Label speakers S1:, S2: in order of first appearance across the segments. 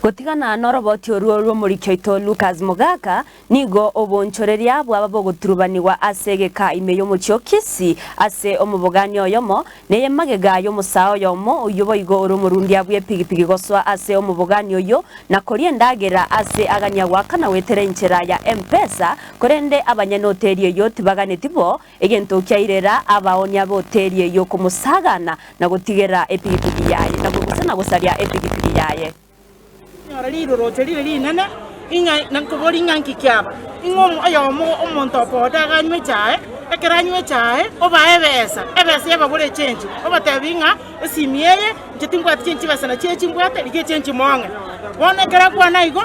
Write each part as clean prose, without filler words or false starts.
S1: Gotigana noroboti orwo rw'omoriki oito Lucas Mogaka, nigo oboonchoreria bwaba bogoturubanigwa ase egeka ime y'omochie o Kisii ase omobogani oyomo, neye magega y'omosaa oyomo oyio boigo ore omorundia bw'epigipigi gosoa ase omobogani oyio na koria endagera ase agania goakana goetera enchera ya M-Pesa, korende abanyene hoteli eyio tibaganeti bo, egento kiairera abaonia b'hoteli eyio komosagana na gotigera epigipigi yaye, na gose na gosaria epigipigi yaye.
S2: Nyora riroroche rire rinene, ing'a na nkoboria ng'a nki kiaba, ing'a omo oyomo omonto o boda aganywa echae, ekero anywa echae, obae ebesa, ebesa yabagora echenji, obatebi ng'a esimi eye, inche timbwati chenji chibesa nachi echi mbwate, rigia echenji mong'e. Bono ekero akwana igo,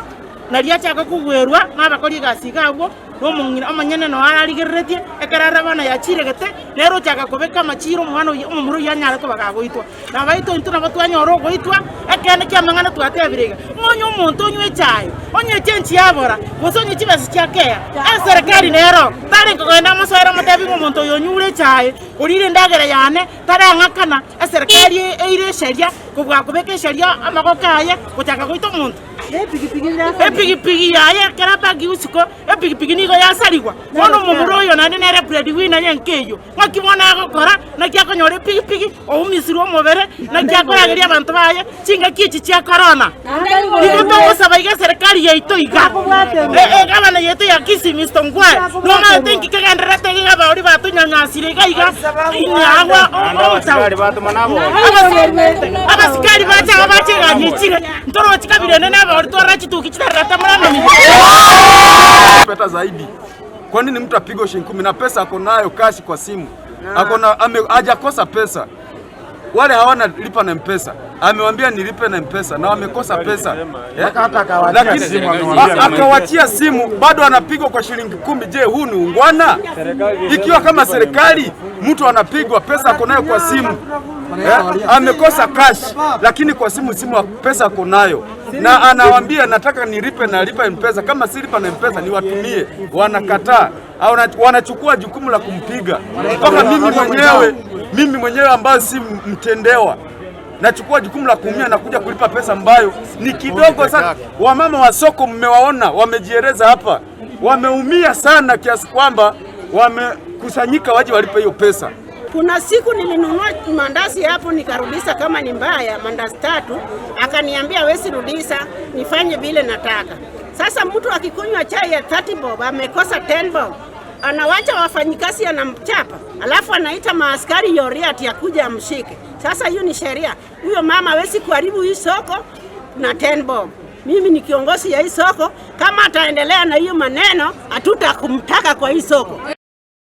S2: nario achaka kogwerwa na abakori egasi iga abwo. na omong'ina omonyene noo ararigereretie, ekero arora bono yachiregete, nere ochaka kobeka amachiiro omwana oyio omomura oyio anyare koba gagoitwa. Na abaito intwe nabo twanyora ogoitwa, ekeene ki'amang'ana twatebire iga, ng'a onye omonto onywa echae, onye echenchi yabora, gose onye chibesa chiakea, eserekari nero tarenge kogenda amosoere amotebi ng'a omonto oyo onyure echae, orire endagera yane, tarang'akana, eserekari eire esheria kobua kobeka esheria amagoko aye gochaka goita omonto. Epigipigi yaye ekero abagia isiko, epigipigi nigo yasarigwa. Bono omomura oyo naende nere breadwinner y'enka eyio. Ng'aki bono agokora? Naki akonyora epigipigi, oumisirwe omobere, naki akorageria abanto baye chingaki echi chia korona. Igo togosaba iga eserekari yaito iga, egavana yaito ya Kisii Mister Ongwae, nomanyete inki kegendererete iga abauri batonyanyasire iga iga inagwa obotauri. Abasikari bache aba bache egari echire. Ntorochi kabira ende nabagori twarora chituki chitarerete more amamiga.
S3: Peta zaidi. Kwa nini mtu apigwe shilingi kumi na pesa ako nayo cash kwa simu? Ako na ame, hajakosa pesa. Wale hawana lipa na mpesa. Amewambia nilipe na mpesa na wamekosa pesa. Eh? Lakini akawachia simu bado anapigwa kwa shilingi kumi. Je, huu ni ungwana? Ikiwa kama serikali mtu anapigwa pesa ako nayo kwa simu eh, amekosa cash lakini kwa simu simu pesa ako nayo na anawambia nataka nilipe na lipa mpesa, kama si lipa na mpesa niwatumie, wanakataa. Wanachukua jukumu la kumpiga mpaka mimi mwenyewe, mimi mwenyewe ambayo si mtendewa nachukua jukumu la kuumia na kuja kulipa pesa ambayo ni kidogo sana. Wamama wa soko mmewaona, wamejieleza hapa, wameumia sana kiasi kwamba wamekusanyika waje walipe hiyo pesa.
S4: Kuna siku nilinunua mandazi hapo nikarudisha kama ni mbaya, mandazi tatu, akaniambia wesi rudisha, nifanye vile nataka. Sasa mtu akikunywa chai ya 30 bob amekosa 10 bob, anawacha wafanyikazi anamchapa, alafu anaita maaskari yoria ati akuja amshike. Sasa hiyo ni sheria. Huyo mama hawezi kuharibu hii soko na 10 bob. Mimi ni kiongozi ya hii soko, kama ataendelea na hiyo maneno hatutakumtaka kwa hii soko.